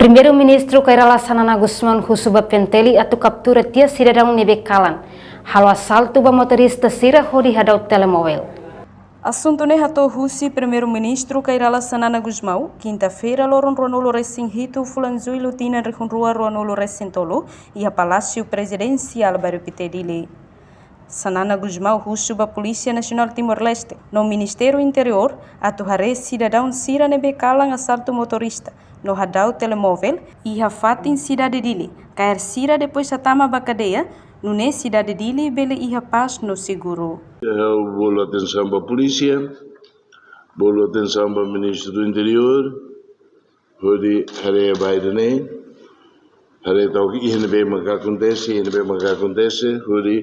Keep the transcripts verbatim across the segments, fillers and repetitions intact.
Primeiru-Ministru Kay Rala Xanana Gusmão husu ba PNTL atu kaptura tiha sidadaun ne'ebé kalan halo asaltu ba motorista sira hodi hadau telemovel. Asuntu ne'e hato'o husi Primeiru-Ministru Kay Rala Xanana Gusmão, kinta-feira loron ruanulu resin hitu fulan Jullu tinan rihun rua ruanulu resin tolu, iha Palásiu Prezidensiál Bairru Pité, Dili. Xanana Gusmão husu ba Polísia Nasionál Timor-Leste no Ministériu Interiór atu haree sidadaun sira ne'ebé kalan asaltu motorista no hadau telemovel iha fatin sidade Dili, kaer sira depois hatama ba kadeia, nune'e sidade Dili bele iha pás no seguru. Ha'u bolu atensaun ba polísia, bolu atensaun ba Ministru Interiór, hodi haree ba ida-ne'e, haree took iha ne'ebé maka akontese, iha ne'ebé maka akontese, hodi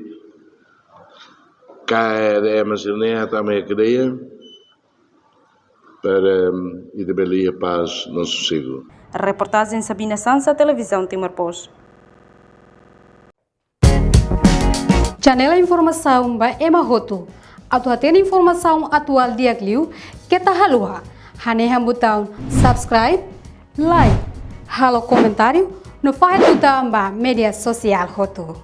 kaer ema sira-ne'e hatama iha kadeia, para, em, ita bele iha pás no sosegu. Reportajen Sabina Sansa, Televizaun Timor Post. Janela informasaun ba ema hotu. Atu hatene informasaun atuál di'ak liu, keta haluha hanehan butaun subscribe, like, halo komentáriu, no fahe tutan ba média sosiál hotu.